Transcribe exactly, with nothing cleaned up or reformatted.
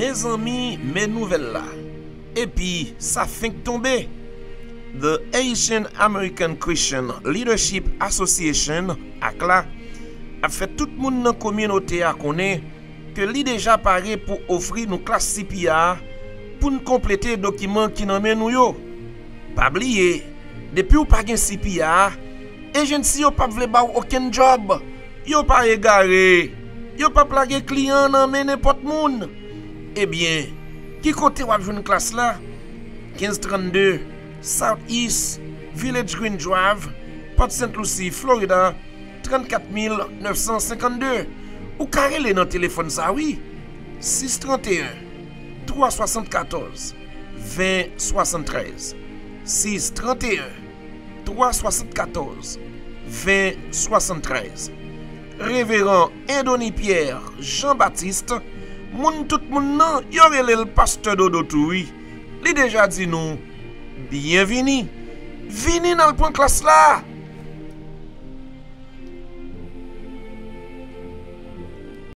Mezanmi, men nouvèl la. Epi, sa fenk tonbe. The Asian American Christian Leadership Association, akla, ap fè tout moun nan kominote a konnen ke li deja pare pou ofri nou klas C P R pou n konplete dokiman ki nan men nou yo. Pa bliye, depi w pa gen C P R, ejensi yo p ap vle ba w okenn djòb. Yo pa egare. Yo p ap lage kliyan nan men nenpòt moun. Ebyen, ki kote w ap jwenn klas la? Kenz trannde South East Village Green Drive, Port Saint Lucie, Florida, trannkat mil nèf san senkannde. Ou ka rele nan telefòn sa wi. Sis tranteyen, twa swasannkatòz, ven swasanntrèz. Sis tranteyen, twa swasannkatòz, ven swasanntrèz. Reveran Endony Pierre Jean Baptiste, moun tout moun nan, yo rele l Pastè Dodo tou wi. Li deja di nou, byenvini. Vini n al pran klas la.